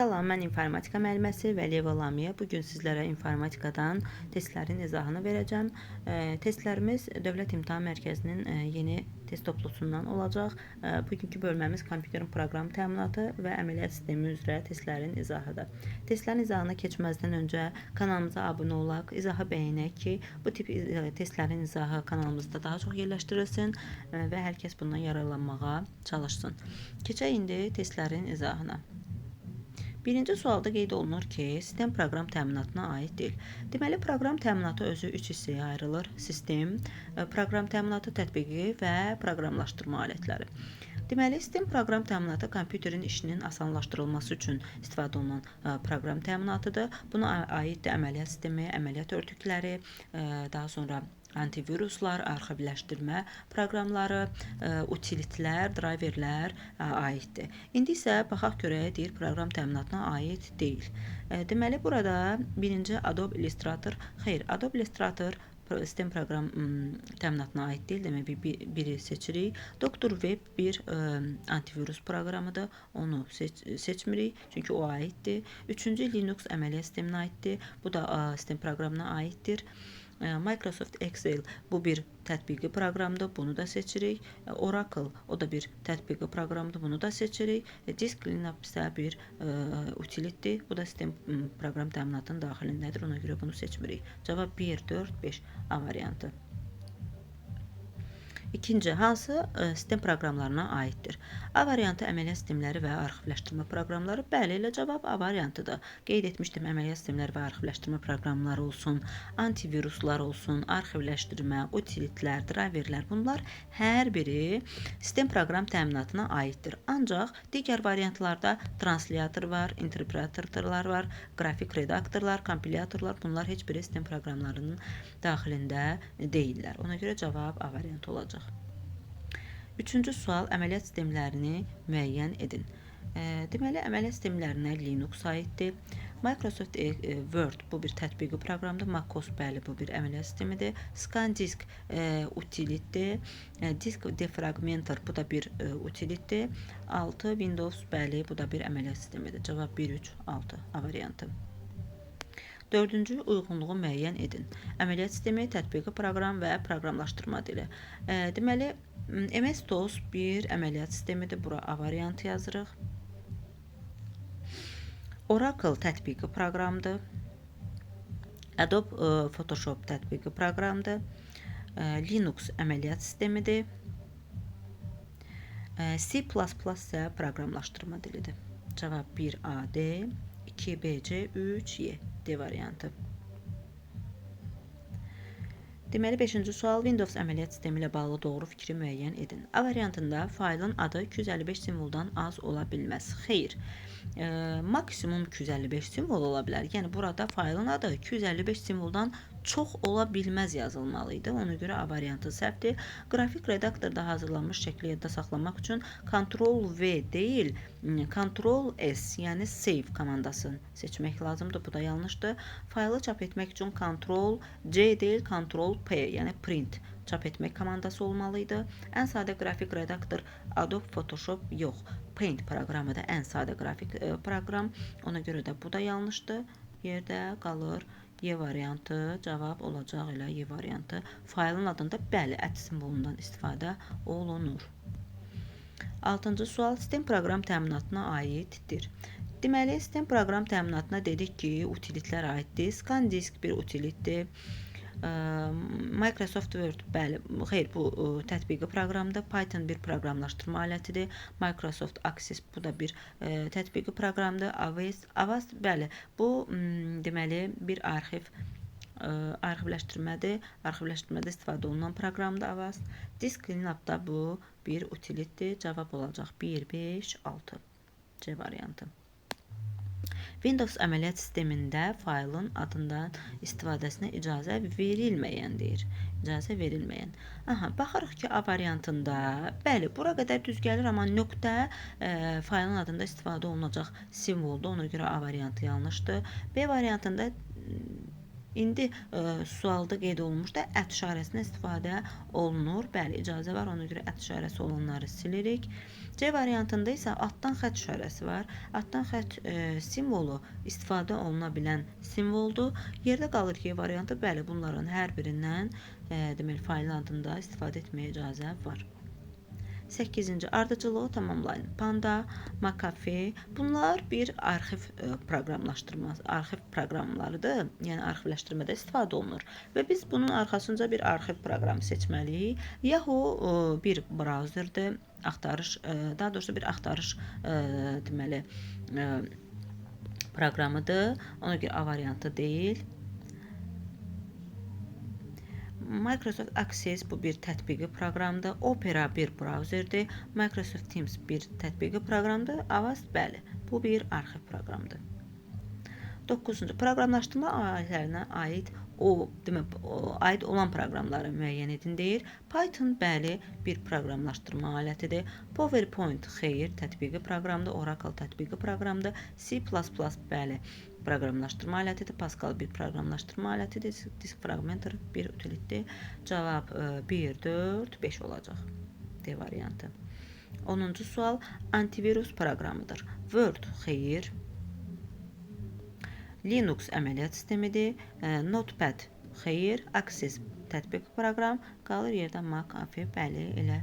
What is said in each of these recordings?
Salam, mən informatika müəlliməsi Vəliyeva Lamiyə. Bu gün sizlərə informatikadan testlərin izahını verəcəm. Testlərimiz Dövlət İmtahan Mərkəzinin yeni test toplusundan olacaq. Bugünkü bölməmiz kompüterin proqram təminatı və əməliyyat sistemi üzrə testlərin izahıdır. Testlərin izahına keçməzdən öncə kanalımıza abunə olaq, izahı bəyənək ki, bu tip testlərin izahı kanalımızda daha çox yerləşdirilsin və hər kəs bundan yararlanmağa çalışsın. Keçək indi testlərin izahına. Birinci sualda qeyd olunur ki, sistem proqram təminatına aid deyil. Deməli, proqram təminatı özü 3 hissəyə ayrılır: sistem, proqram təminatı tətbiqi və proqramlaşdırma alətləri. Deməli, sistem proqram təminatı kompüterin işinin asanlaşdırılması üçün istifadə olunan proqram təminatıdır. Buna aiddir əməliyyat sistemi, əməliyyat örtükləri, daha sonra antiviruslar, arxivləşdirmə proqramları, utilitlər, drayverlər aiddir. İndi isə baxaq görək, deyir proqram təminatına aid deyil. Deməli, burada birinci Adobe Illustrator, xeyr, Adobe Illustrator sistem proqram təminatına aid deyil. Demək, biri seçirik. Dr. Web bir antivirus proqramıdır. Onu seçmirik, çünki o aiddir. Üçüncü Linux əməliyyat sisteminə aiddir. Bu da sistem proqramına aiddir. Microsoft Excel bu bir tətbiqi proqramdır, bunu da seçirik. Oracle o da bir tətbiqi proqramdır, bunu da seçirik. Disk Cleanup isə bir utilitdir. Bu da sistem proqram təminatının daxilindədir. Ona görə bunu seçmirik. Cavab 1, 4, 5, A variantı. İkinci, hansı sistem proqramlarına aiddir? A variantı əməliyyat sistemləri və arxivləşdirmə proqramları. Bəli, elə cavab A variantıdır. Qeyd etmişdim, əməliyyat sistemləri və arxivləşdirmə proqramları olsun, antiviruslar olsun, arxivləşdirmə, utilitlər, drayverlər, bunlar hər biri sistem proqram təminatına aiddir. Ancaq digər variantlarda translyator var, interpretatorlar var, qrafik redaktorlar, kompilyatorlar, bunlar heç biri sistem proqramlarının daxilində deyillər. Ona görə cavab A variantı olacaq. Üçüncü sual, əməliyyat sistemlərini müəyyən edin. Deməli, əməliyyat sistemlərinə Linux aiddir. Microsoft Word bu bir tətbiqi proqramdır. MacOS, bəli, bu bir əməliyyat sistemidir. ScanDisk utilitdir. Disk Defragmenter bu da bir utilitdir. 6 Windows, bəli, bu da bir əməliyyat sistemidir. Cavab 1, 3, 6, A variantı. Dördüncü, uyğunluğu müəyyən edin. Əməliyyat sistemi, tətbiqi proqram və proqramlaşdırma dili. Deməli, MS-DOS bir əməliyyat sistemidir. Bura A variantı yazırıq. Oracle tətbiqi proqramdır. Adobe Photoshop tətbiqi proqramdır. Linux əməliyyat sistemidir. C++ isə proqramlaşdırma dilidir. Cavab 1A, D, 2B, C, 3Y, D variantı. Deməli, 5-ci sual, Windows əməliyyat sistemi ilə bağlı doğru fikri müəyyən edin. A variantında faylın adı 255 simvoldan az ola bilməz. Xeyr, maksimum 255 simvol ola bilər. Yəni, burada faylın adı 255 simvoldan çox ola bilməz yazılmalı idi. Ona görə A variantı səhvdir. Qrafik redaktorda hazırlanmış şəkli yadda saxlamaq üçün Ctrl V deyil, Ctrl S, yəni save komandasını seçmək lazımdır. Bu da yanlışdır. Faylı çap etmək üçün Ctrl C deyil, Ctrl P, yəni print, çap etmək komandası olmalı idi. Ən sadə qrafik redaktor Adobe Photoshop yox, Paint proqramı da ən sadə qrafik proqram. Ona görə də bu da yanlışdır. Yerdə qalır Y variantı, cavab olacaq elə Y variantı. Faylın adında bəli, at simvolundan istifadə olunur. Altıncı sual, sistem proqram təminatına aiddir. Deməli, sistem proqram təminatına dedik ki, utilitlər aiddir. ScanDisk bir utilitdir. Microsoft Word, bəli, xeyr, bu tətbiqi proqramdır. Python bir proqramlaşdırma alətidir. Microsoft Access bu da bir tətbiqi proqramdır. Avast, bəli, bu deməli bir arxivləşdirmədir. Arxivləşdirmədə istifadə olunan proqramdır Avast. Disk Cleanup-da bu bir utilitdir. Cavab olacaq 1, 5, 6. C variantı. Windows əməliyyat sistemində faylın adından istifadəsinə icazə verilməyən deyir. İcazə verilməyən. Aha, baxırıq ki, A variantında, bəli, bura qədər düz gəlir, amma nöqtə faylın adında istifadə olunacaq simvoldur. Ona görə A variantı yanlışdır. B variantında İndi sualda qeyd olunmuş da ət işarəsindən istifadə olunur. Bəli, icazə var. Ona görə ət işarəsi olanları silirik. C variantında isə altdan xətt işarəsi var. Altdan xətt simvolu istifadə oluna bilən simvoldur. Yerdə qalır ki, variantı, bəli, bunların hər birindən deməli faylın adında istifadə etməyə icazə var. 8-ci ardıcıllığı tamamlayın. Panda, McAfee, bunlar bir arxiv proqramlaşdırması, arxiv proqramlarıdır. Yəni arxivləşdirmədə istifadə olunur və biz bunun arxasınca bir arxiv proqramı seçməliyik. Yahoo bir brauzerdir, axtarış, daha doğrusu bir axtarış deməli proqramıdır. Ona görə A variantı deyil. Microsoft Access bu bir tətbiqi proqramdır. Opera bir brauzerdir. Microsoft Teams bir tətbiqi proqramdır. Avast, bəli, bu bir arxiv proqramıdır. 9-cu proqramlaşdırma alətlərinə aid aid olan proqramları müəyyən edin deyir. Python, bəli, bir proqramlaşdırma alətidir. PowerPoint, xeyr, tətbiqi proqramdır. Oracle tətbiqi proqramdır. C++, bəli, proqramlaşdırma alətidir. Pascal bir proqramlaşdırma alətidir. Disk Fragmenter bir utilitdir. Cavab 1, 4, 5 olacaq. D variantı. 10-cu sual antivirus proqramıdır. Word, xeyr. Linux əməliyyat sistemidir. Notepad, xeyr. Access tətbiq proqram. Qalır yerdə McAfee, bəli, elə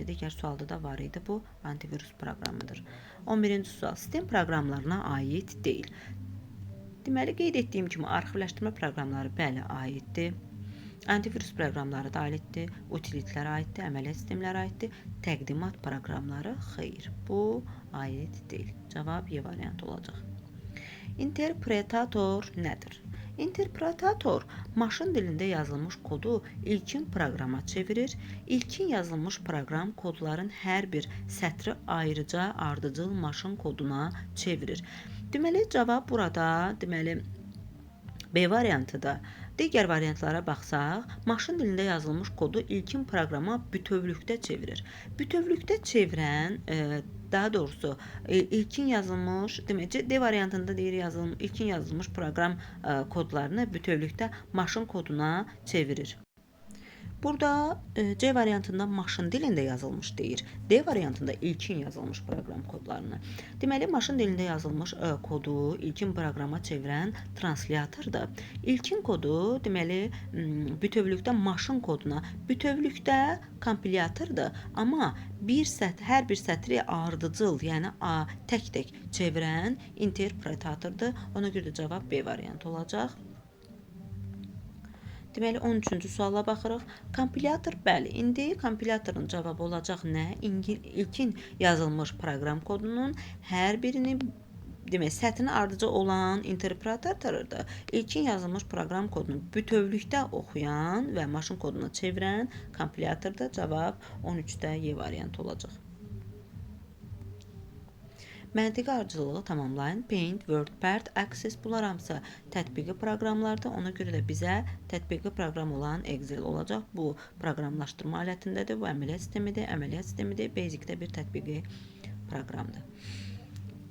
digər sualda da var idi. Bu antivirus proqramıdır. 11-ci sual sistem proqramlarına aid deyil. Deməli, qeyd etdiyim kimi arxivləşdirmə proqramları, bəli, aiddir. Antivirus proqramları da aiddir, utilitlər aiddir, əməliyyat sistemləri aiddir. Təqdimat proqramları xeyr, bu aid deyil. Cavab Y variantı olacaq. İnterpretator nədir? İnterpretator maşın dilində yazılmış kodu ilkin proqrama çevirir. İlkin yazılmış proqram kodların hər bir sətri ayrıca ardıcıl maşın koduna çevirir. Deməli, cavab burada, deməli, B variantıdır. Digər variantlara baxsaq, maşın dilində yazılmış kodu ilkin proqrama bütövlükdə çevirir. Bütövlükdə çevirən, daha doğrusu ilkin yazılmış, demək D variantında deyir ilkin yazılmış proqram kodlarını bütövlükdə maşın koduna çevirir. Burada C variantında maşın dilində yazılmış deyir. D variantında ilkin yazılmış proqram kodlarını. Deməli, maşın dilində yazılmış kodu ilkin proqrama çevirən translyatordur. İlkin kodu, deməli, bütövlükdə maşın koduna, bütövlükdə kompilyatordur. Amma hər bir sətri ardıcıl, yəni tək-tək çevirən interpretatordur. Ona görə də cavab B variantı olacaq. Deməli, 13-cü suala baxırıq. Kompilyator, bəli, indi kompilyatorun cavabı olacaq nə? İlkin yazılmış proqram kodunun hər birini, demək, sətrini ardıcıl olan interpretatordur. İlkin yazılmış proqram kodunu bütövlükdə oxuyan və maşın koduna çevirən kompilyatordur. Cavab 13-də Y variantı olacaq. Məntiqi ardıcıllığı tamamlayın. Paint, WordPad, Access bunlar hamısı tətbiqi proqramlardır. Ona görə də bizə tətbiqi proqram olan Excel olacaq. Bu proqramlaşdırma alətindədir. Bu əməliyyat sistemidir. Əməliyyat sistemidir. Basic-də bir tətbiqi proqramdır.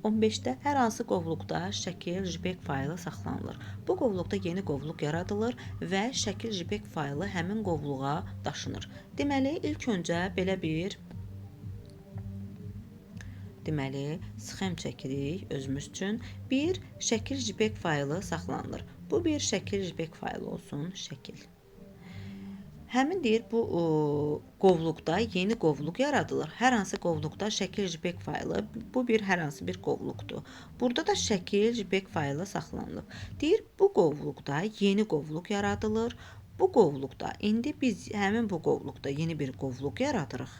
15-də hər hansı qovluqda şəkil JPEG faylı saxlanılır. Bu qovluqda yeni qovluq yaradılır və şəkil JPEG faylı həmin qovluğa daşınır. Deməli, ilk öncə belə bir sxem çəkirik özümüz üçün. Bir şəkil JPEG faylı saxlanılır. Bu bir şəkil JPEG faylı olsun, şəkil. Həmin deyir, bu qovluqda yeni qovluq yaradılır. Hər hansı qovluqda şəkil JPEG faylı, bu bir hər hansı bir qovluqdur. Burada da şəkil JPEG faylı saxlanılıb. Deyir, bu qovluqda yeni qovluq yaradılır. Bu qovluqda, indi biz həmin bu qovluqda yeni bir qovluq yaradırıq.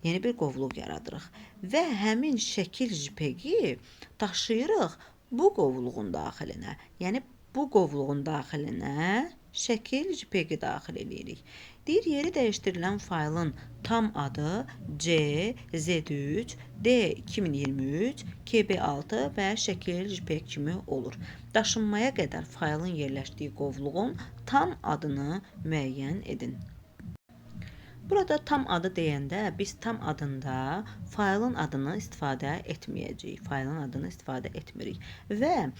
Yeni bir qovluq yaradırıq və həmin şəkil JPEG-i daşıyırıq bu qovluğun daxilinə. Yəni, bu qovluğun daxilinə şəkil JPEG-i daxil eləyirik. Deyir, yeri dəyişdirilən faylın tam adı C, Z3, D 2023, KB6 və şəkil JPEG kimi olur. Daşınmaya qədər faylın yerləşdiyi qovluğun tam adını müəyyən edin. Burada tam adı deyəndə biz tam adında faylın adını istifadə etməyəcəyik. Faylın adını istifadə etmirik. Və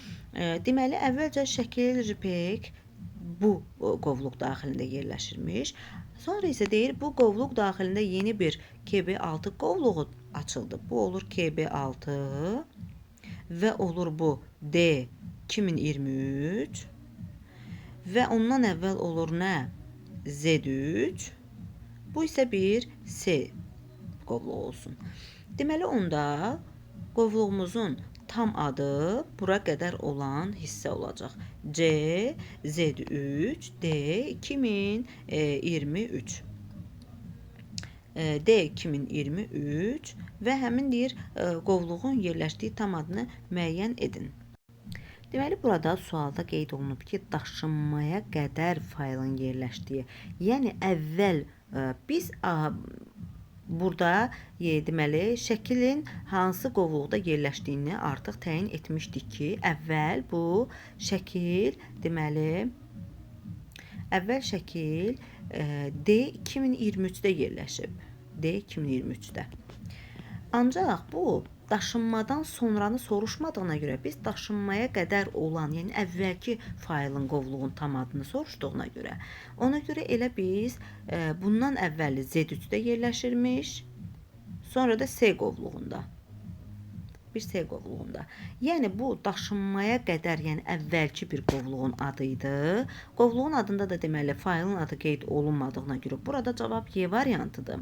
deməli əvvəlcə şəkil JPEG bu qovluq daxilində yerləşirmiş. Sonra isə deyir bu qovluq daxilində yeni bir KB6 qovluğu açıldı. Bu olur KB6 və olur bu D 2023 və ondan əvvəl olur nə? Z3. Bu isə bir C qovluğu olsun. Deməli onda qovluğumuzun tam adı bura qədər olan hissə olacaq. C, Z3, D 2023. D 2023 və həmin deyir qovluğun yerləşdiyi tam adını müəyyən edin. Deməli, burada sualda qeyd olunub ki, daşınmaya qədər faylın yerləşdiyi, yəni əvvəl biz burada deməli şəklin hansı qovluqda yerləşdiyini artıq təyin etmişdik ki, əvvəl bu şəkil, deməli, əvvəl şəkil D 2023-də yerləşib. D 2023-də. Ancaq bu daşınmadan sonranı soruşmadığına görə biz daşınmaya qədər olan, yəni əvvəlki faylın qovluğun tam adını soruşduğuna görə, ona görə elə biz bundan əvvəli Z3-də yerləşirmiş, sonra da C qovluğunda. Bir C qovluğunda. Yəni bu daşınmaya qədər, yəni əvvəlki bir qovluğun adı idi. Qovluğun adında da deməli faylın adı qeyd olunmadığına görə burada cavab Y variantıdır.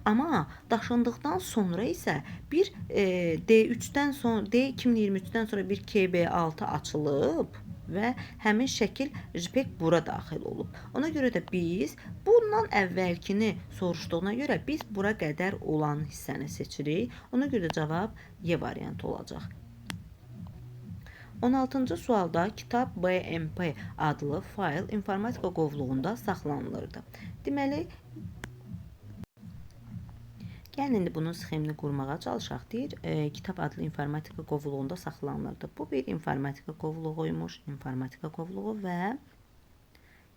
Amma daşındıqdan sonra isə bir D3-dən sonra D 2023-dən sonra bir KB6 açılıb və həmin şəkil JPEG bura daxil olub. Ona görə də biz bundan əvvəlkini soruşduğuna görə biz bura qədər olan hissəni seçirik. Ona görə də cavab Y variantı olacaq. 16-cı sualda kitab BMP adlı fayl informatika qovluğunda saxlanılırdı. Deməli, gəlin indi bunun sxemini qurmağa çalışaq. Deyir, kitab adlı informatika qovluğunda saxlanılırdı. Bu bir informatika qovluğuymuş, informatika qovluğu və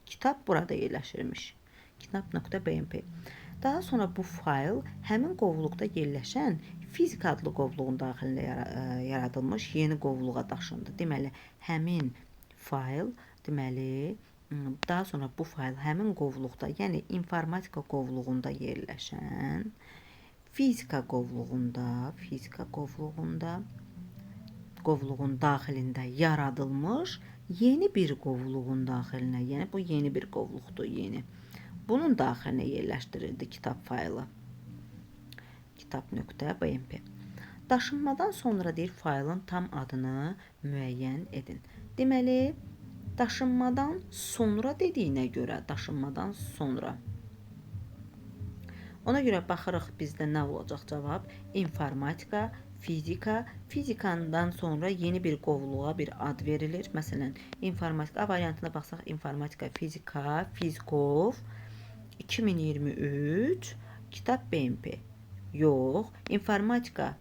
kitab burada yerləşirmiş. Kitab.bmp. Daha sonra bu fayl həmin qovluqda yerləşən fizika adlı qovluğun daxilində yaradılmış yeni qovluğa daşındı. Deməli, həmin fayl, deməli, daha sonra bu fayl həmin qovluqda, yəni informatika qovluğunda yerləşən fizika qovluğunda, qovluğun daxilində yaradılmış yeni bir qovluğun daxilinə, yəni bu yeni bir qovluqdur, yeni. Bunun daxilinə yerləşdirildi kitab faylı. Kitab.bmp. Daşınmadan sonra deyir faylın tam adını müəyyən edin. Deməli, daşınmadan sonra dediyinə görə, daşınmadan sonra. Ona görə baxırıq bizdə nə olacaq cavab? İnformatika, fizika, fizikandan sonra yeni bir qovluğa bir ad verilir. Məsələn, informatika A variantına baxsaq, informatika, fizika, fizkov 2023 kitab BMP. Yox, informatika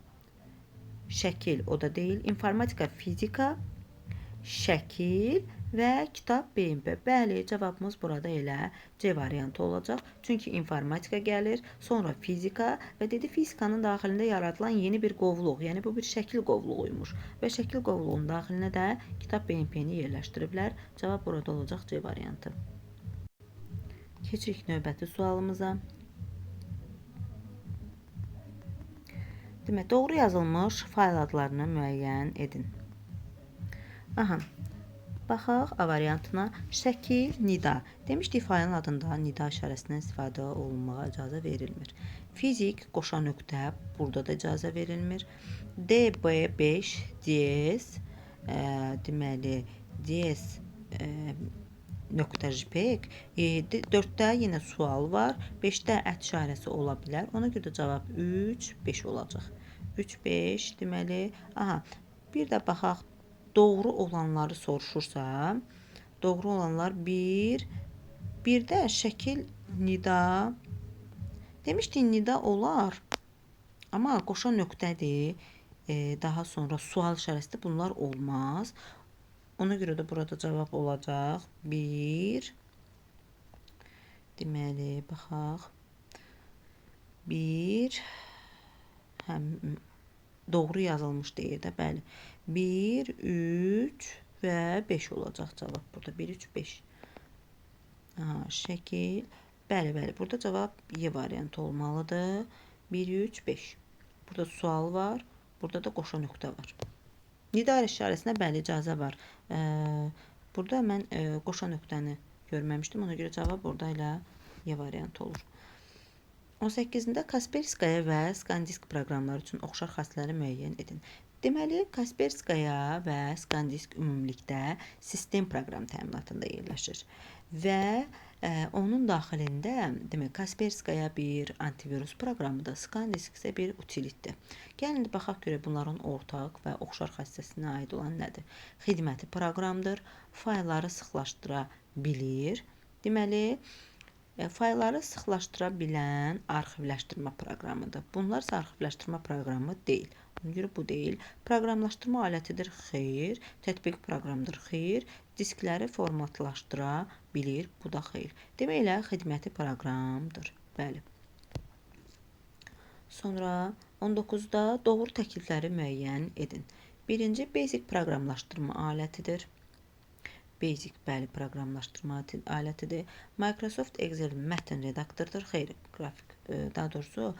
şəkil o da deyil. İnformatika, fizika, şəkil və kitab BMP. Bəli, cavabımız burada elə C variantı olacaq. Çünki informatika gəlir, sonra fizika və dedi fizikanın daxilində yaradılan yeni bir qovluq, yəni bu bir şəkil qovluğuymuş və şəkil qovluğunun daxilinə də kitab BMP-ni yerləşdiriblər. Cavab burada olacaq C variantı. Keçirik növbəti sualımıza. Demək, doğru yazılmış fayl adlarını müəyyən edin. Aha. Baxaq A variantına. Şəkil, nida. Demişdik faylın adında nida işarəsindən istifadə olunmağa icazə verilmir. Fizik, qoşa nöqtə, burada da icazə verilmir. DB5, DS, deməli, DS nöqtə JPEG. 4-də yenə sual var. 5-də ət işarəsi ola bilər. Ona görə də cavab 3, 5 olacaq. 3, 5, deməli, aha, bir də baxaq, doğru olanları soruşursa, doğru olanlar 1, bir də şəkil nida. Demişdik nida olar, amma qoşa nöqtədir. Daha sonra sual işarəsidir. Bunlar olmaz. Ona görə də burada cavab olacaq 1. Deməli, baxaq. 1, hə, doğru yazılmış deyir də, bəli. 1, 3 və 5 olacaq cavab burada. 1, 3, 5. Aha, şəkil. Bəli, bəli. Burada cavab Y variantı olmalıdır. 1, 3, 5. Burada sual var. Burada da qoşa nöqtə var. Nida işarəsinə bəli, icazə var. Burada mən qoşa nöqtəni görməmişdim. Ona görə cavab burada elə Y variantı olur. 18-də Kasperskaya və Scandisk proqramları üçün oxşar xassələri müəyyən edin. Deməli, Kasperskaya və Scandisk ümumilikdə sistem proqram təminatında yerləşir və onun daxilində, demək, Kasperskaya bir antivirus proqramıdır, Scandisk isə bir utilitdir. Gəlin indi baxaq görək bunların ortaq və oxşar xassəsinə aid olan nədir? Xidməti proqramdır, faylları sıxlaşdıra bilir. Deməli, faylları sıxlaşdıra bilən arxivləşdirmə proqramıdır. Bunlar isə arxivləşdirmə proqramı deyil. Ona görə bu deyil. Proqramlaşdırma alətidir? Xeyr. Tətbiq proqramıdır? Xeyr. Diskləri formatlaşdıra bilir? Bu da xeyr. Demək elə xidməti proqramdır. Bəli. Sonra 19-da doğru təklifləri müəyyən edin. Birinci, Basic proqramlaşdırma alətidir. Basic, bəli, proqramlaşdırma alətidir. Microsoft Excel mətn redaktordur. Xeyr, qrafik, daha doğrusu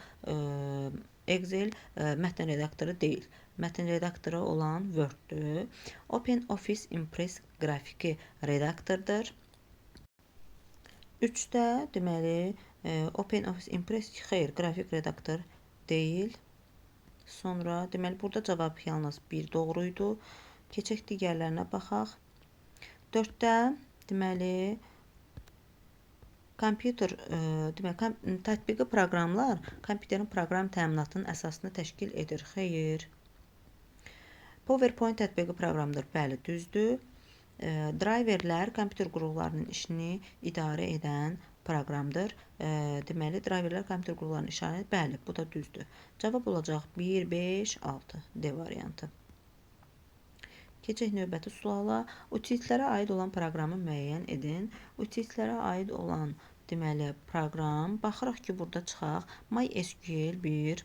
Excel mətn redaktoru deyil. Mətn redaktoru olan Word-dür. Open Office Impress qrafiki redaktordur. 3-də deməli, Open Office Impress xeyr, qrafik redaktor deyil. Sonra deməli burada cavab yalnız bir doğru idi. Keçək digərlərinə baxaq. 4-də deməli kompüter, deməli tətbiqi proqramlar kompüterin proqram təminatının əsasını təşkil edir. Xeyr. PowerPoint tətbiqi proqramdır. Bəli, düzdür. Driverlər kompüter qurğularının işini idarə edən proqramdır. Deməli, driverlər kompüter qurğularının işini edən, bəli, bu da düzdür. Cavab olacaq 1, 5, 6 D variantı. Keçək növbəti suala. Utilitlərə aid olan proqramı müəyyən edin. Utilitlərə aid olan, deməli, proqram. Baxırıq ki, burada çıxaq. MySQL bir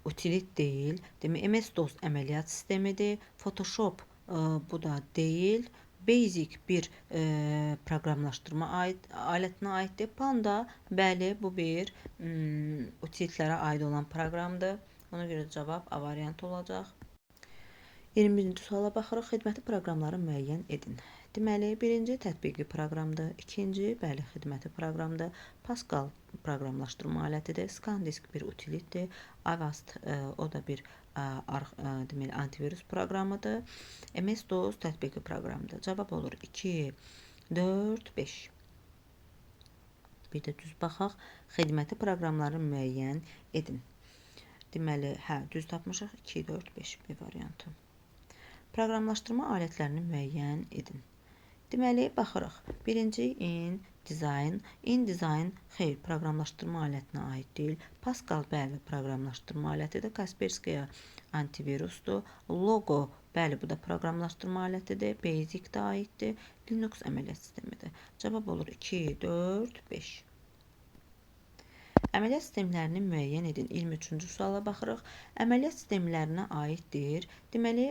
utilit deyil. Demək, MS-DOS əməliyyat sistemidir. Photoshop bu da deyil. Basic bir proqramlaşdırma alətinə aiddir. Panda, bəli, bu bir utilitlərə aid olan proqramdır. Ona görə cavab A variantı olacaq. 21-ci suala baxırıq. Xidməti proqramları müəyyən edin. Deməli, birinci tətbiqi proqramdır, ikinci, bəli, xidməti proqramdır, Pascal proqramlaşdırma alətidir, Scandisk bir utilitdir, Avast o da bir deməli, antivirus proqramıdır, MS-DOS tətbiqi proqramıdır. Cavab olur 2, 4, 5. Bir də düz baxaq. Xidməti proqramları müəyyən edin. Deməli, hə, düz tapmışıq. 2, 4, 5 B variantı. Proqramlaşdırma alətlərini müəyyən edin. Deməli, baxırıq. Birinci InDesign. InDesign, xeyr, proqramlaşdırma alətinə aid deyil. Pascal, bəli, proqramlaşdırma alətidir. Kasperskaya antivirusdur. Logo, bəli, bu da proqramlaşdırma alətidir. Basic də aiddir. Linux əməliyyat sistemidir. Cavab olur 2, 4, 5. Əməliyyat sistemlərini müəyyən edin. 23-cü suala baxırıq. Əməliyyat sistemlərinə aiddir. Deməli,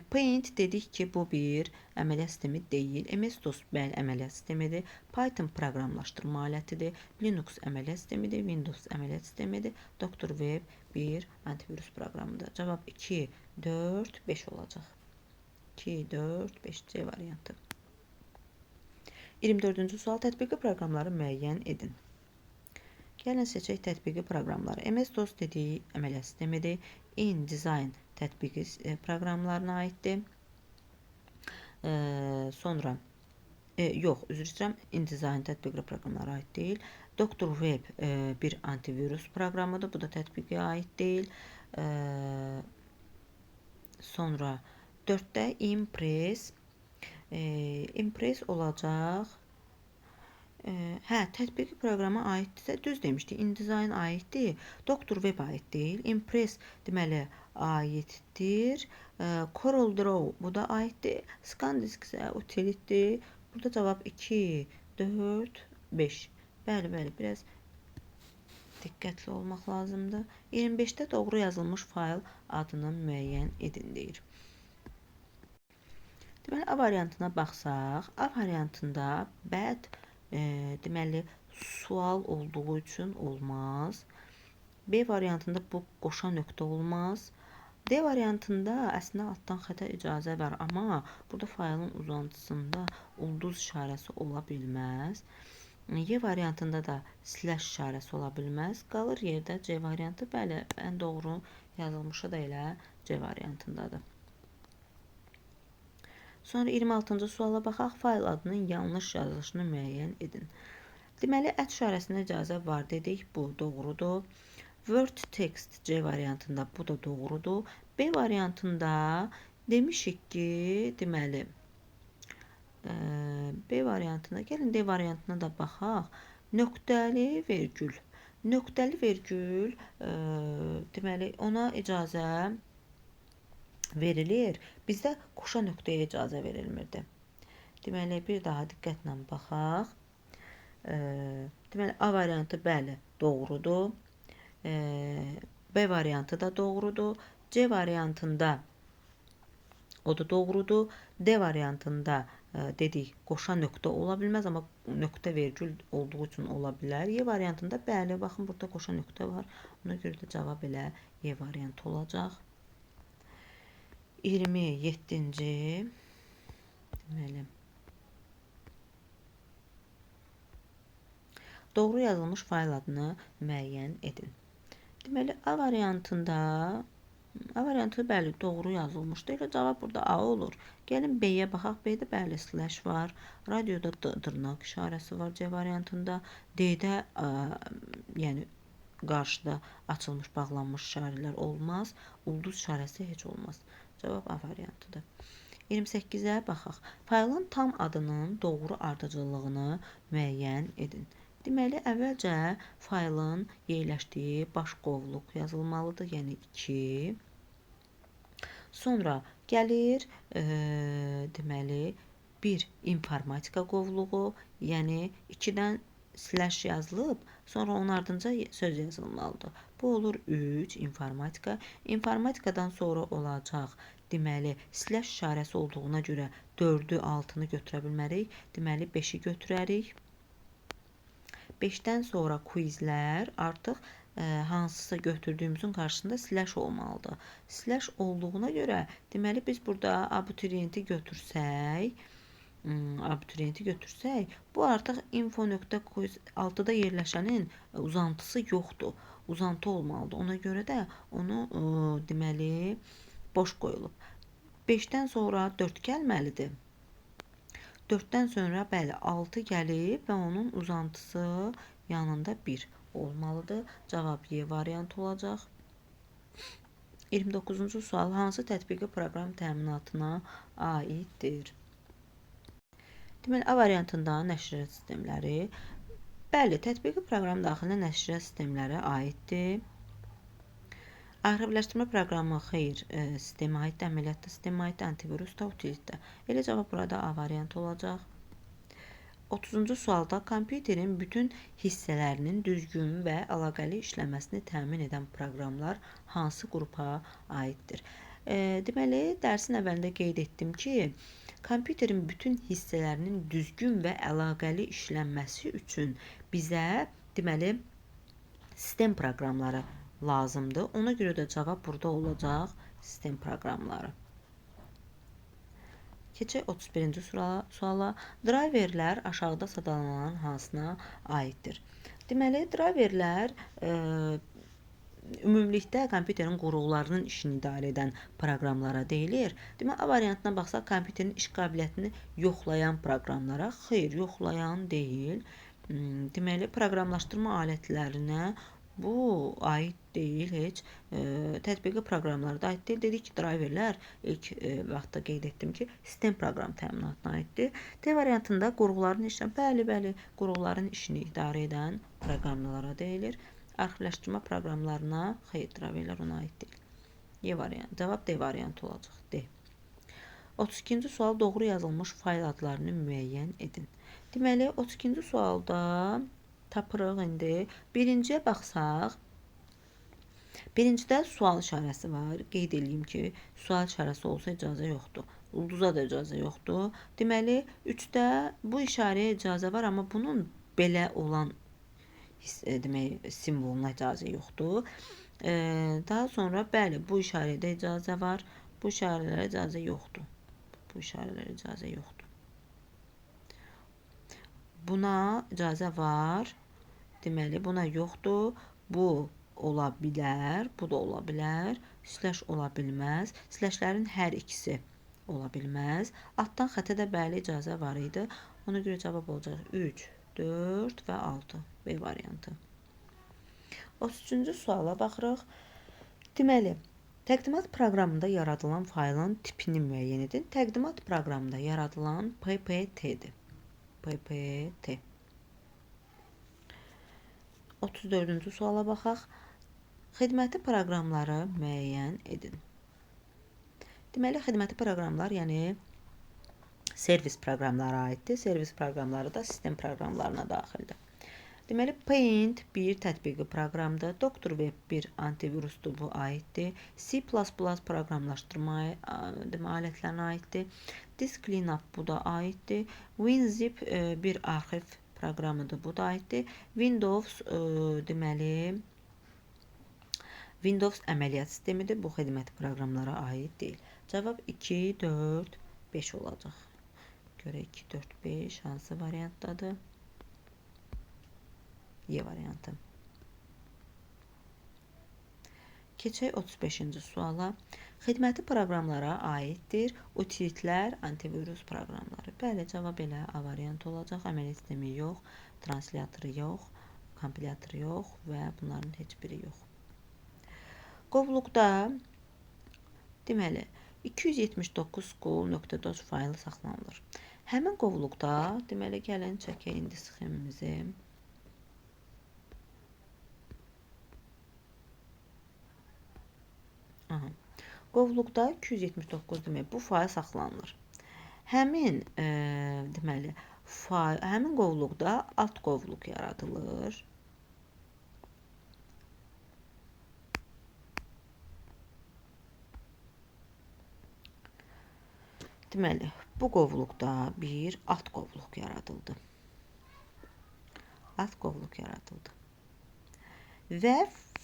Paint dedik ki, bu bir əməliyyat sistemi deyil. MS-DOS, bəli, əməliyyat sistemidir. Python proqramlaşdırma alətidir. Linux əməliyyat sistemidir. Windows əməliyyat sistemidir. Dr. Web bir antivirus proqramıdır. Cavab 2, 4, 5 olacaq. 2, 4, 5 C variantı. 24-cü sual tətbiqi proqramları müəyyən edin. Gəlin seçək tətbiqi proqramları. MS-DOS dediyi əməliyyat sistemidir. InDesign tətbiqi proqramlarına aiddir. Sonra yox, üzr istəyirəm, InDesign tətbiqi proqramlara aid deyil. Dr. Web bir antivirus proqramıdır. Bu da tətbiqə aid deyil. Sonra 4-də Impress. Impress olacaq. Hə, tətbiqi proqrama aiddirsə, düz demişdik. InDesign aiddir. Dr. Web aid deyil. Impress deməli aiddir. Corel Draw bu da aiddir. Scandisk isə utilitdir. Burada cavab 2, 4, 5. Bəli, bəli, biraz Diqqətli olmaq lazımdır. 25-də doğru yazılmış fayl adını müəyyən edin deyir. Deməli, A variantına baxsaq, A variantında bəd, deməli, sual olduğu üçün olmaz. B variantında bu qoşa nöqtə olmaz. D variantında əslində altdan xətə icazə var, amma burada faylın uzantısında ulduz işarəsi ola bilməz. Y variantında da slash işarəsi ola bilməz. Qalır yerdə C variantı. Bəli, ən doğru yazılmışı da elə C variantındadır. Sonra 26-cı suala baxaq. Fayl adının yanlış yazılışını müəyyən edin. Deməli, ət işarəsinə icazə var dedik. Bu doğrudur. Word text C variantında bu da doğrudur. B variantında demişik ki, deməli, B variantına, gəlin D variantına da baxaq. Nöqtəli vergül. Nöqtəli vergül, deməli, ona icazə verilir. Bizdə qoşa nöqtəyə icazə verilmirdi. Deməli, bir daha diqqətlə baxaq. Deməli, A variantı bəli, doğrudur. B variantı da doğrudur. C variantında o da doğrudur. D variantında dedik, qoşa nöqtə ola bilməz, amma nöqtə vergül olduğu üçün ola bilər. Y variantında bəli, baxın, burada qoşa nöqtə var. Ona görə də cavab elə Y variantı olacaq. 27-ci deməli, doğru yazılmış fayl adını müəyyən edin. Deməli, A variantında A variantı bəli, doğru yazılmışdı. Elə cavab burada A olur. Gəlin B-yə baxaq. B-də bəli, slash var. Radioda dırnaq işarəsi var C variantında. D-də yəni qarşıda açılmış, bağlanmış işarələr olmaz. Ulduz işarəsi heç olmaz. Cavab A variantıdır. 28-ə baxaq. Faylın tam adının doğru ardıcıllığını müəyyən edin. Deməli, əvvəlcə faylın yerləşdiyi baş qovluq yazılmalıdır, yəni 2. Sonra gəlir, deməli, 1 informatika qovluğu, yəni 2-dən slash yazılıb, sonra onun ardınca söz yazılmalıdır. Bu olur 3 informatika. İnformatikadan sonra olacaq, deməli, slash işarəsi olduğuna görə 4-ü, 6-nı götürə bilmərik. Deməli, 5-i götürərik. 5-dən sonra quizlər artıq hansısa götürdüyümüzün qarşısında slash olmalıdır. Slash olduğuna görə, deməli, biz burada abituriyenti götürsək, bu artıq info.quiz 6-da yerləşənin uzantısı yoxdur. Uzantı olmalıdır. Ona görə də onu deməli, boş qoyulub. 5-dən sonra 4 gəlməlidir. 4-dən sonra bəli, 6 gəlib və onun uzantısı yanında 1 olmalıdır. Cavab Y variantı olacaq. 29-cu sual hansı tətbiqi proqram təminatına aiddir? Deməli, A variantında nəşriyyat sistemləri. Bəli, tətbiqi proqram daxilinə nəşriyyat sistemləri aiddir. Arxivləşdirmə proqramı xeyr, sistemə aiddir, əməliyyatda sistemə aiddir, antivirus da, utilitdə. Elə cavab burada A variantı olacaq. 30-cu sualda kompüterin bütün hissələrinin düzgün və əlaqəli işləməsini təmin edən proqramlar hansı qrupa aiddir? Deməli, dərsin əvvəlində qeyd etdim ki, kompüterin bütün hissələrinin düzgün və əlaqəli işlənməsi üçün bizə, deməli, sistem proqramları lazımdır. Ona görə də cavab burada olacaq sistem proqramları. Keçək 31-ci suala. Driverlər aşağıda sadalanan hansına aiddir? Deməli, driverlər ümumilikdə kompüterin qurğularının işini idarə edən proqramlara deyilir. Deməli, A variantına baxsaq, kompüterin iş qabiliyyətini yoxlayan proqramlara, xeyr, yoxlayan deyil. Deməli, proqramlaşdırma alətlərinə bu aid deyil heç. Tətbiqi proqramlara da aid deyil. Dedik ki, driverlər ilk vaxtda qeyd etdim ki, sistem proqram təminatına aiddir. D variantında qurğuların işini, bəli, bəli, qurğuların işini idarə edən proqramlara deyilir. Arxivləşdirmə proqramlarına, xeyr, driverlər ona aid deyil. Y variantı, cavab D variantı olacaq. D. 32-ci sual doğru yazılmış fayl adlarını müəyyən edin. Deməli, 32-ci sualda Tapırıq indi. Birinciyə baxsaq, birincidə sual işarəsi var. Qeyd eləyim ki, sual işarəsi olsa icazə yoxdur. Ulduza da icazə yoxdur. Deməli, 3-də bu işarəyə icazə var, amma bunun belə olan demək, simvoluna icazə yoxdur. Daha sonra, bəli, bu işarəyə də icazə var. Bu işarələrə icazə yoxdur. Bu işarələrə icazə yoxdur. Buna icazə var. Deməli, buna yoxdur. Bu ola bilər, bu da ola bilər. Slash ola bilməz. Slashlərin hər ikisi ola bilməz. Altdan xətə də bəli icazə var idi. Ona görə cavab olacaq 3, 4 və 6. B variantı. 33-cü suala baxırıq. Deməli, təqdimat proqramında yaradılan faylın tipini müəyyən edin. Təqdimat proqramında yaradılan PPT-dir. PPT. 34-cü suala baxaq. Xidməti proqramları müəyyən edin. Deməli, xidməti proqramlar, yəni servis proqramlara aiddir. Servis proqramları da sistem proqramlarına daxildir. Deməli, Paint bir tətbiqi proqramdır. Dr. Web bir antivirusdur, bu aiddir. C++ proqramlaşdırma alətlərinə aiddir. Disk Cleanup bu da aiddir. WinZip bir arxiv proqramıdır, bu da aiddir. Windows deməli, Windows əməliyyat sistemidir. Bu xidməti proqramlara aid deyil. Cavab 2, 4, 5 olacaq. Görək 2, 4, 5 hansı variantdadır? Y variantı. Keçək 35-ci suala. Xidməti proqramlara aiddir. Utilitlər, antivirus proqramları. Bəli, cavab elə A variantı olacaq. Əməliyyat sistemi yox, translatoru yox, kompilyatoru yox və bunların heç biri yox. Qovluqda deməli 279 school.doc faylı saxlanılır. Həmin qovluqda, deməli, gəlin çəkək indi sxemimizi. Aha. Qovluqda 279 demək bu fayl saxlanılır. Həmin deməli fayl, həmin qovluqda alt qovluq yaradılır. Deməli, bu qovluqda bir alt qovluq yaradıldı. Alt qovluq yaradıldı. Və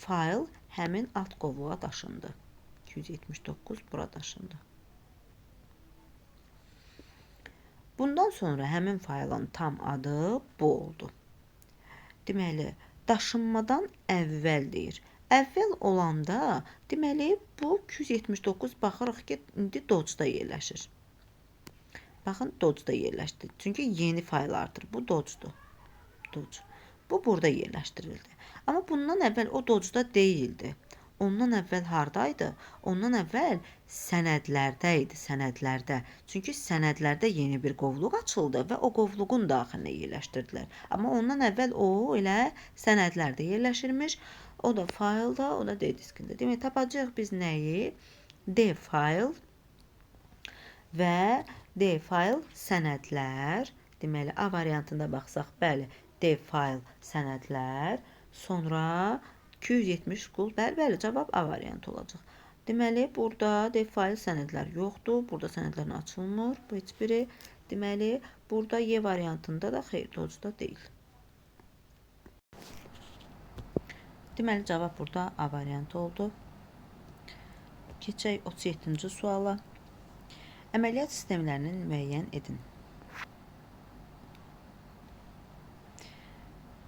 fayl həmin alt qovluğa daşındı. 279 bura daşındı. Bundan sonra həmin faylın tam adı bu oldu. Deməli, daşınmadan əvvəl deyir. Əvvəl olanda, deməli, bu 279 baxırıq ki, indi Dodge-da yerləşir. Baxın, Dodge-da yerləşdi. Çünki yeni fayl artır. Bu Dodge-dur. Dodge. Bu burada yerləşdirildi. Amma bundan əvvəl o Dodge-da deyildi. Ondan əvvəl hardaydı? Ondan əvvəl sənədlərdə idi, sənədlərdə. Çünki sənədlərdə yeni bir qovluq açıldı və o qovluğun daxilinə yerləşdirdilər. Amma ondan əvvəl o elə sənədlərdə yerləşirmiş. O da faylda, o da D diskində. Demək, tapacağıq biz nəyi? D fayl və D fayl sənədlər. Deməli, A variantında baxsaq, bəli, D fayl sənədlər. Sonra 270 school. Bəli, bəli, cavab A variantı olacaq. Deməli, burada D fayl sənədlər yoxdur. Burada sənədlərin açılmır. Bu heç biri. Deməli, burada Y variantında da xeyr, Dodge-da deyil. Deməli, cavab burada A variantı oldu. Keçək 37-ci suala. Əməliyyat sistemlərinin müəyyən edin.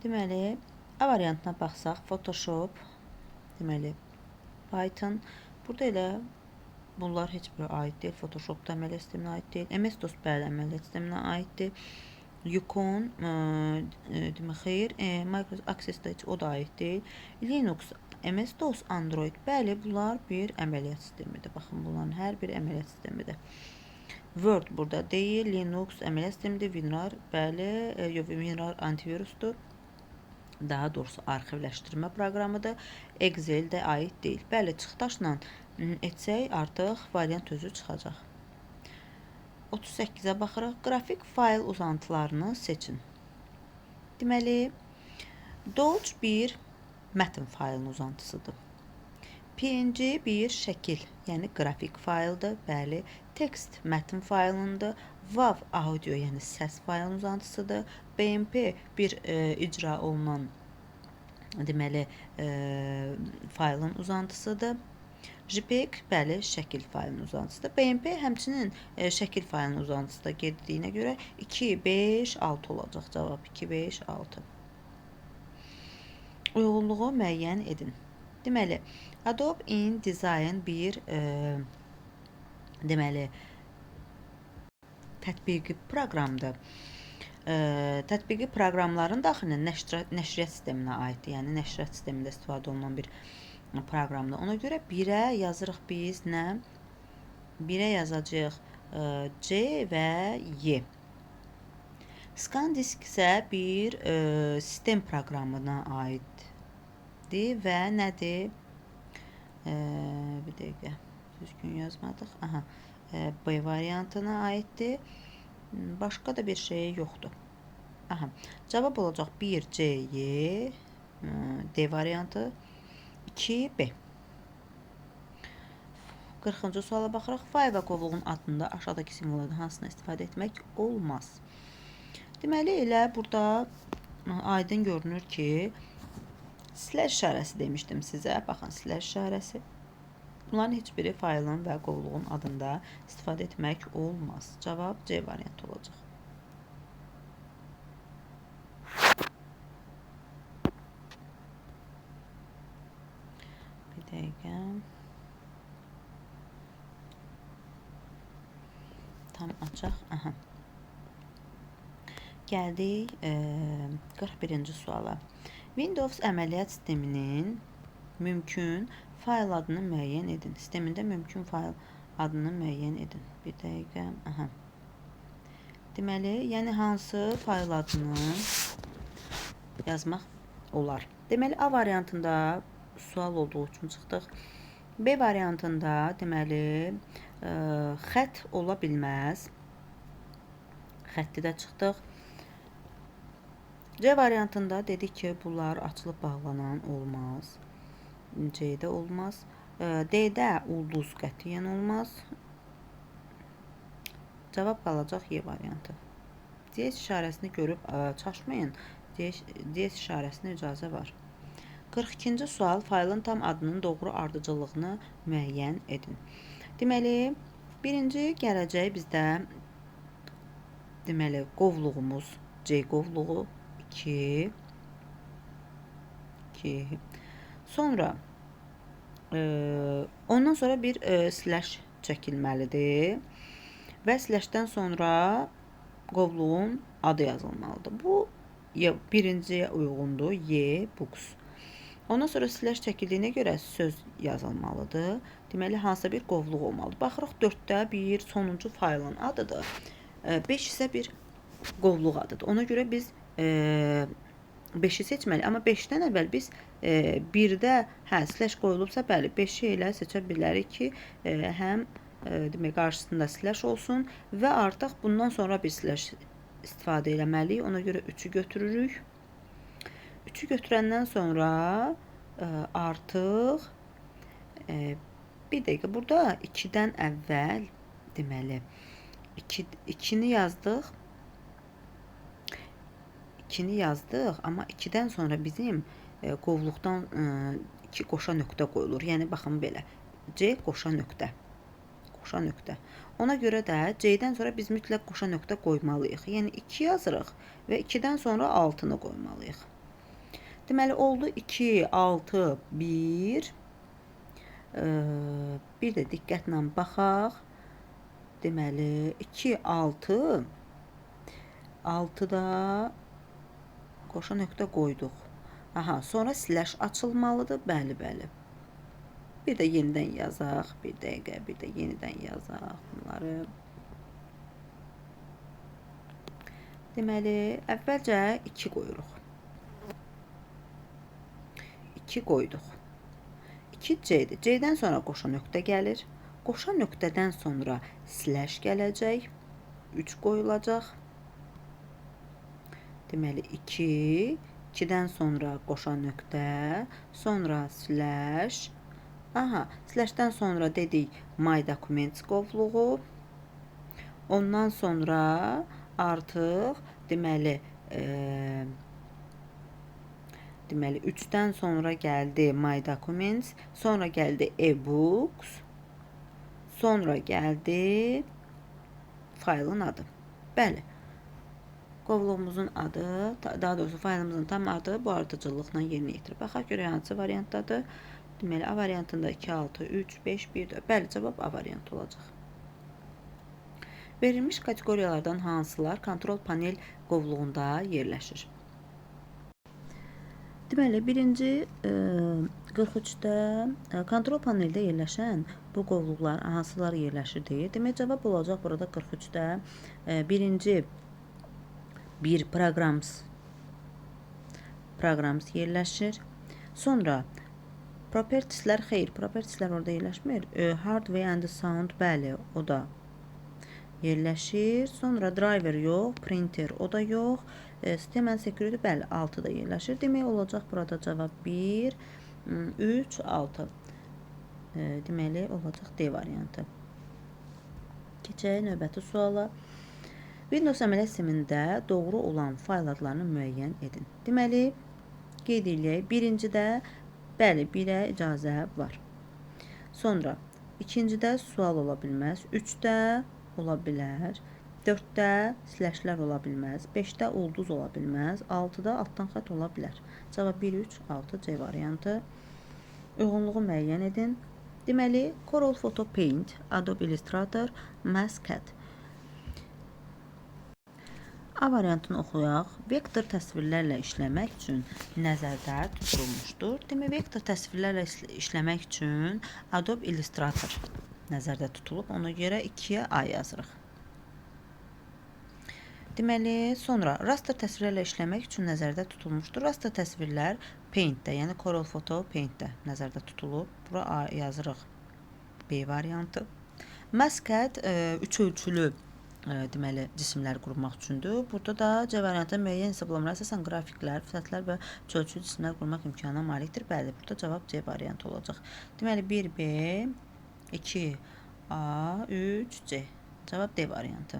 Deməli, A variantına baxsaq, Photoshop, deməli, Python. Burada elə bunlar heç biri aid deyil. Photoshop da əməliyyat sisteminə aid deyil. MS-DOS bəli, əməliyyat sisteminə aiddir. Yukon, demək, xeyr, Microsoft Access də heç o da aid deyil. Linux, MS-DOS, Android, bəli, bunlar bir əməliyyat sistemidir. Baxın, bunların hər bir əməliyyat sistemidir. Word burada deyil, Linux əməliyyat sistemidir, WinRAR, bəli, yox, WinRAR antivirusdur. Daha doğrusu arxivləşdirmə proqramıdır. Excel də aid deyil. Bəli, çıxdaşla etsək artıq variant özü çıxacaq. 38-ə baxırıq. Qrafik fayl uzantılarını seçin. Deməli, Doc bir mətn faylının uzantısıdır. PNG bir şəkil, yəni qrafik fayldır. Bəli, text mətn faylındır. WAV audio, yəni səs faylının uzantısıdır. BMP bir icra olunan deməli faylın uzantısıdır. JPEG bəli, şəkil faylının uzantısıdır. BMP həmçinin şəkil faylının uzantısı da getdiyinə görə 2, 5, 6 olacaq cavab. 2, 5, 6. Uyğunluğu müəyyən edin. Deməli, Adobe InDesign bir deməli tətbiqi proqramdır. Tətbiqi proqramların daxilində nəşriyyat sisteminə aiddir. Yəni nəşriyyat sistemində istifadə olunan bir proqramdır. Ona görə 1-ə yazırıq biz nə? 1-ə yazacağıq C və Y. ScanDisk isə bir sistem proqramına aiddir və nədir? Bir dəqiqə, düzgün yazmadıq. Aha, B variantına aiddir. Başqa da bir şey yoxdur. Aha, cavab olacaq 1, C, Y, D variantı, 2, B. 40-cı suala baxırıq. Fayl və qovluğun adında aşağıdakı simvollardan hansını istifadə etmək olmaz? Deməli, elə burada aydın görünür ki, slash işarəsi demişdim sizə. Baxın, slash işarəsi. Bunların heç biri faylın və qovluğun adında istifadə etmək olmaz. Cavab C variantı olacaq. Bir dəqiqə. Tam açaq. Aha. Gəldik 41-ci suala. Windows əməliyyat sisteminin mümkün fayl adını müəyyən edin. Sistemində mümkün fayl adını müəyyən edin. Bir dəqiqə. Aha. Deməli, yəni hansı fayl adını yazmaq olar? Deməli, A variantında sual olduğu üçün çıxdıq. B variantında deməli, xətt ola bilməz. Xətti də çıxdıq. C variantında dedik ki, bunlar açılıb bağlanan olmaz. C-də olmaz. D-də ulduz qətiyyən olmaz. Cavab qalacaq Y variantı. DS işarəsini görüb çaşmayın. DS işarəsinə icazə var. 42-ci sual faylın tam adının doğru ardıcıllığını müəyyən edin. Deməli, birinci gələcək bizdə deməli, qovluğumuz C qovluğu 2, 2. Sonra ondan sonra bir slash çəkilməlidir və slashdən sonra qovluğun adı yazılmalıdır. Bu birinciyə uyğundur. Y, books. Ondan sonra slash çəkildiyinə görə söz yazılmalıdır. Deməli, hansısa bir qovluq olmalıdır. Baxırıq, 4-də bir sonuncu faylın adıdır. 5 isə bir qovluq adıdır. Ona görə biz 5-i seçməliyik. Amma 5-dən əvvəl biz 1-də slash qoyulubsa, bəli, 5-i elə seçə bilərik ki, həm demək, qarşısında slash olsun və artıq bundan sonra bir slash istifadə eləməliyik. Ona görə 3-ü götürürük. 3-ü götürəndən sonra artıq bir dəqiqə, burada 2-dən əvvəl deməli 2-ni yazdıq. 2-ni yazdıq, amma 2-dən sonra bizim qovluqdan 2 qoşa nöqtə qoyulur. Yəni, baxın belə, C qoşa nöqtə. Qoşa nöqtə. Ona görə də C-dən sonra biz mütləq qoşa nöqtə qoymalıyıq. Yəni, 2 yazırıq və 2-dən sonra 6-nı qoymalıyıq. Deməli, oldu 2, 6, 1. Bir də diqqətlə baxaq. Deməli, 2, 6, 6-da qoşa nöqtə qoyduq. Aha, sonra slash açılmalıdır. Bəli, bəli. Bir də yenidən yazaq. Bir dəqiqə, bir də yenidən yazaq bunları. Deməli, əvvəlcə 2 qoyuruq. 2 qoyduq. 2 C-dir. C-dən sonra qoşa nöqtə gəlir. Qoşa nöqtədən sonra slash gələcək. 3 qoyulacaq. Deməli, 2, 2-dən sonra qoşa nöqtə, sonra slash. Aha, slashdən sonra dedik My Documents qovluğu. Ondan sonra artıq deməli deməli 3-dən sonra gəldi My Documents, sonra gəldi e-books, sonra gəldi faylın adı. Bəli. Qovluğumuzun adı, daha doğrusu faylımızın tam adı bu ardıcıllıqla yerinə yetirir. Baxaq görək hansı variantdadır. Deməli A variantında 2, 6, 3, 5, 1, 4. Bəli, cavab A variantı olacaq. Verilmiş kateqoriyalardan hansılar kontrol panel qovluğunda yerləşir? Deməli, birinci 43-də kontrol paneldə yerləşən bu qovluqlar hansılar yerləşir deyir. Demək, cavab olacaq burada 43-də birinci bir programs yerləşir. Sonra propertieslər, xeyr, propertieslər orada yerləşmir. Hardware and sound, bəli, o da yerləşir. Sonra driver yox, printer o da yox. System and security, bəli, 6 da yerləşir. Demək olacaq burada cavab 1, 3, 6. Deməli olacaq D variantı. Keçək növbəti suala. Windows əməliyyat sistemində doğru olan fayl adlarını müəyyən edin. Deməli, qeyd eləyək. Birincidə, bəli, 1-ə icazə var. Sonra ikincidə sual ola bilməz. 3-də ola bilər. 4-də slashlər ola bilməz. 5-də ulduz ola bilməz. 6-da altdan xətt ola bilər. Cavab 1, 3, 6 C variantı. Uyğunluğu müəyyən edin. Deməli, Corel Photo Paint, Adobe Illustrator, Mathcad. A variantını oxuyaq. Vektor təsvirlərlə işləmək üçün nəzərdə tutulmuşdur. Demək, vektor təsvirlərlə işləmək üçün Adobe Illustrator nəzərdə tutulub. Ona görə 2-yə A yazırıq. Deməli, sonra raster təsvirlərlə işləmək üçün nəzərdə tutulmuşdur. Raster təsvirlər Paint-də, yəni Corel Photo Paint-də nəzərdə tutulub. Bura A yazırıq. B variantı. Mathcad üç ölçülü deməli cisimlər qurmaq üçündür. Burada da C variantı müəyyən hesablamalara əsasən qrafiklər, sətlər və üç ölçülü cisimlər qurmaq imkanına malikdir. Bəli, burada cavab C variantı olacaq. Deməli 1B, 2A, 3C. Cavab D variantı.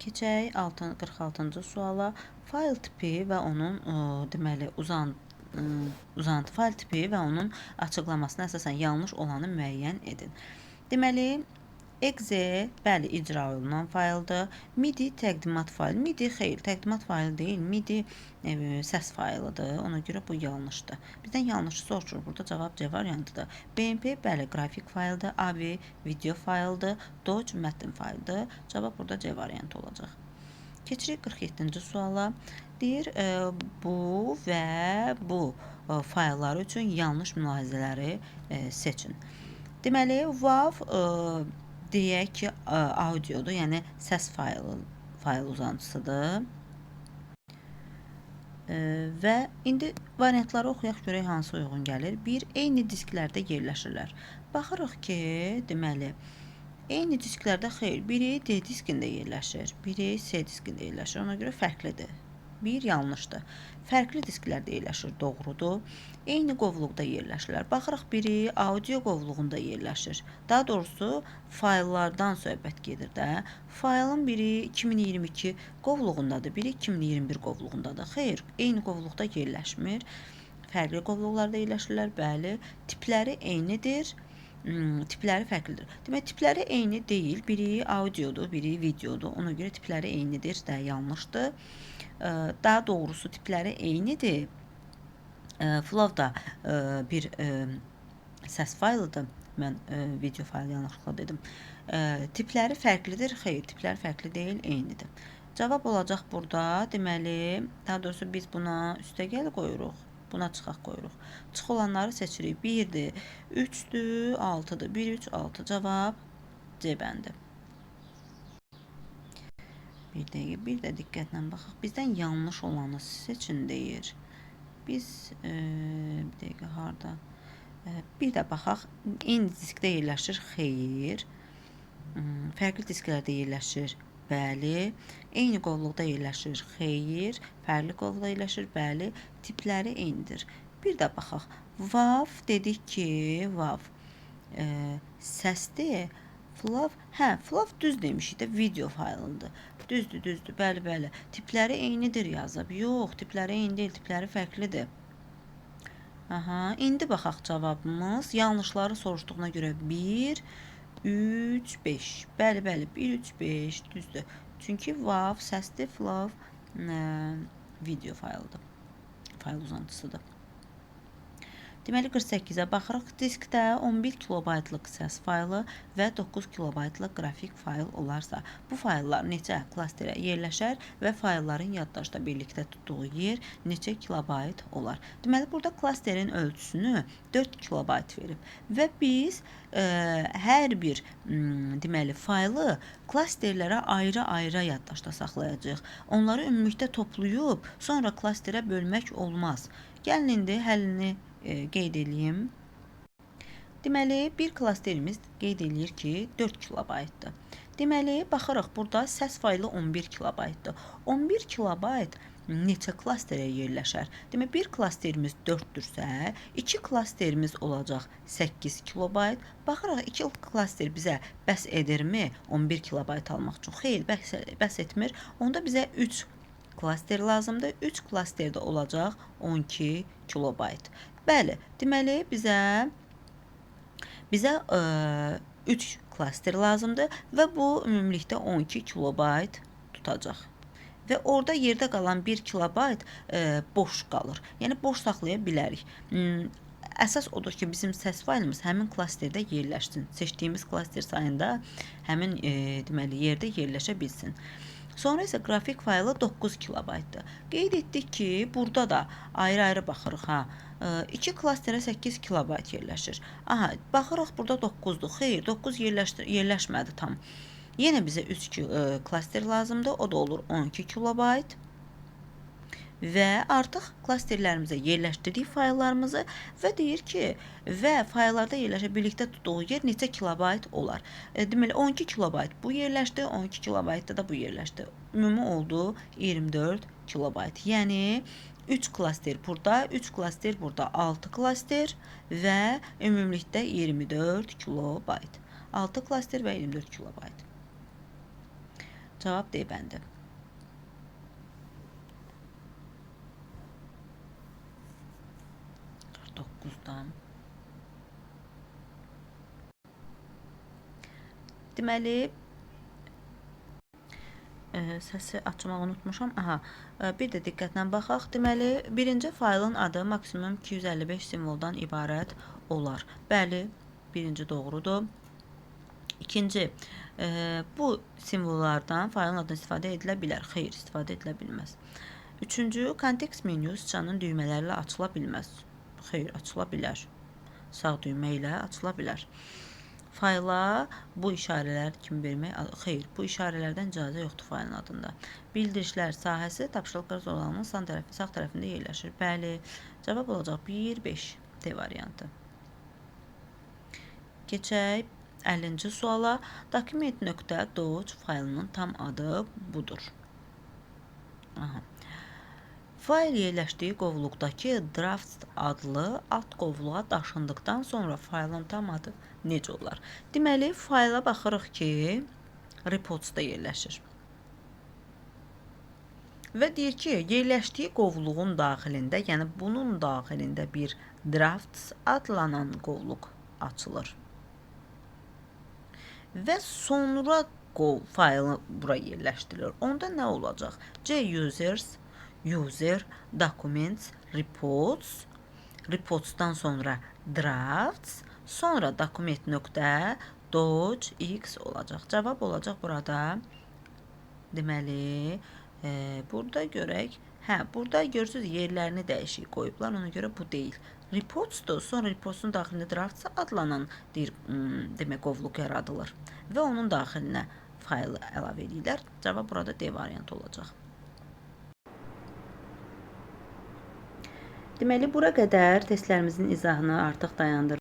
Keçək 46-cı suala. Fayl tipi və onun deməli uzantı fayl tipi və onun açıqlamasına əsasən yanlış olanı müəyyən edin. Deməli, Exe, bəli, icra olunan fayldır. MIDI təqdimat faylı. MIDI xeyr, təqdimat faylı deyil. MIDI səs faylıdır. Ona görə bu yanlışdır. Bizdən yanlışı soruşur. Burada cavab C variantıdır. BMP, bəli, qrafik fayldır. AVI video fayldır. Doc mətn fayldır. Cavab burada C variantı olacaq. Keçirik 47-ci suala. Deyir, bu və bu faylları üçün yanlış mülahizələri seçin. Deməli, WAV deyək ki, audiodur, yəni səs fayl uzantısıdır. Və indi variantları oxuyaq görək hansı uyğun gəlir. Bir, eyni disklərdə yerləşirlər. Baxırıq ki, deməli, eyni disklərdə xeyr, biri D diskində yerləşir, biri C diskində yerləşir. Ona görə fərqlidir. Bir yanlışdır. Fərqli disklərdə yerləşir, doğrudur. Eyni qovluqda yerləşirlər. Baxırıq, biri audio qovluğunda yerləşir. Daha doğrusu, fayllardan söhbət gedir də. Faylın biri 2022 qovluğundadır, biri 2021 qovluğundadır. Xeyr, eyni qovluqda yerləşmir. Fərqli qovluqlarda yerləşirlər, bəli. Tipləri eynidir. Tipləri fərqlidir. Demək, tipləri eyni deyil. Biri audiodur, biri videodur. Ona görə tipləri eynidir də yanlışdır. Daha doğrusu tipləri eynidir. Flow da bir səs faylıdır. Mən video faylı yanlışlıqla dedim. Tipləri fərqlidir. Xeyr, tipləri fərqli deyil, eynidir. Cavab olacaq burada. Deməli, daha doğrusu biz buna üstəgəl qoyuruq. Buna çıxaq qoyuruq. Çıx olanları seçirik. 1-dir, 3-dür, 6-dır. 1, 3, 6. Cavab C bəndi. Bir dəqiqə, bir də diqqətlə baxaq. Bizdən yanlış olanı seçin deyir. Biz, bir dəqiqə, harda? Bir də baxaq. Eyni diskdə yerləşir. Xeyr. Fərqli disklərdə yerləşir. Bəli. Eyni qovluqda yerləşir? Xeyr. Fərqli qovluqda yerləşir? Bəli. Tipləri eynidir. Bir də baxaq. WAV dedik ki, WAV səsdir. FLAV, hə, FLAV düz demişik də, video faylındır. Düzdür, düzdür. Bəli, bəli. Tipləri eynidir yazıb. Yox, tipləri eyni deyil, tipləri fərqlidir. Aha, indi baxaq cavabımız. Yanlışları soruşduğuna görə 1, 3, 5. Bəli, bəli, 1, 3, 5, düzdür. Çünki WAV səsdir, FLAV video faylıdır. Fayl uzantısıdır. Deməli 48-ə baxırıq. Diskdə 11 kilobaytlıq səs faylı və 9 kilobaytlıq qrafik fayl olarsa, bu fayllar neçə klasterə yerləşər və faylların yaddaşda birlikdə tutduğu yer neçə kilobayt olar? Deməli burada klasterin ölçüsünü 4 kilobayt verib və biz hər bir deməli faylı klasterlərə ayrı-ayrı yaddaşda saxlayacağıq. Onları ümumilikdə toplayıb sonra klasterə bölmək olmaz. Gəlin indi həllini qeyd eləyim. Deməli, bir klasterimiz qeyd eləyir ki, 4 kilobaytdır. Deməli, baxırıq, burada səs faylı 11 kilobaytdır. 11 kilobayt neçə klasterə yerləşər? Demək, bir klasterimiz 4-dürsə, 2 klasterimiz olacaq 8 kilobayt. Baxırıq, 2 klaster bizə bəs edirmi 11 kilobayt almaq üçün? Xeyr, bəs etmir. Onda bizə 3 klaster lazımdır. 3 klasterdə olacaq 12 kilobayt. Bəli, deməli bizə 3 klaster lazımdır və bu ümumilikdə 12 kilobayt tutacaq. Və orada yerdə qalan 1 kilobayt boş qalır. Yəni boş saxlaya bilərik. Əsas odur ki, bizim səs faylımız həmin klasterdə yerləşsin. Seçdiyimiz klaster sayında həmin deməli yerdə yerləşə bilsin. Sonra isə qrafik faylı 9 kilobaytdır. Qeyd etdik ki, burada da ayrı-ayrı baxırıq ha. 2 klasterə 8 kilobayt yerləşir. Aha, baxırıq burada 9-dur. Xeyr, 9 yerləşmədi tam. Yenə bizə 3 klaster lazımdır. O da olur 12 kilobayt. Və artıq klasterlərimizə yerləşdirdik fayllarımızı və deyir ki, və fayllarda yerləşə birlikdə tutduğu yer neçə kilobayt olar? Deməli 12 kilobayt bu yerləşdi, 12 kilobaytda da bu yerləşdi. Ümumi oldu 24 kilobayt. Yəni 3 klaster burada, 3 klaster burada, 6 klaster və ümumilikdə 24 kilobayt. 6 klaster və 24 kilobayt. Cavab D bəndi. 9-dan. Deməli, səsi açmağı unutmuşam. Aha, bir də diqqətlə baxaq. Deməli, birinci faylın adı maksimum 255 simvoldan ibarət olar. Bəli, birinci doğrudur. İkinci, bu simvollardan faylın adını istifadə edilə bilər. Xeyr, istifadə edilə bilməz. Üçüncü, kontekst menyu sıçanın düymələrlə açıla bilməz. Xeyr, açıla bilər. Sağ düymə ilə açıla bilər. Fayla bu işarələr kimi vermək, xeyr, bu işarələrdən icazə yoxdur faylın adında. Bildirişlər sahəsi tapşırıqlar zolağının sağ tərəfində yerləşir. Bəli, cavab olacaq 1, 5 D variantı. Keçək 50-ci suala. Document.doc faylının tam adı budur. Aha. Fayl yerləşdiyi qovluqdakı Drafts adlı alt qovluğa daşındıqdan sonra faylın tam adı necə olar? Deməli, fayla baxırıq ki, Reports-da yerləşir. Və deyir ki, yerləşdiyi qovluğun daxilində, yəni bunun daxilində bir Drafts adlanan qovluq açılır. Və sonra faylı bura yerləşdirilir. Onda nə olacaq? C users, user, documents, reports, reports'dan sonra drafts, sonra document.docx olacaq. Cavab olacaq burada. Deməli, burada görək. Hə, burada görürsünüz yerlərini dəyişik qoyublar. Ona görə bu deyil. Reports'dur. Sonra reports'un daxilində drafts adlanan deyir, demək qovluq yaradılır və onun daxilinə faylı əlavə edirlər. Cavab burada D variantı olacaq. Deməli, bura qədər testlərimizin izahını artıq dayandırdım.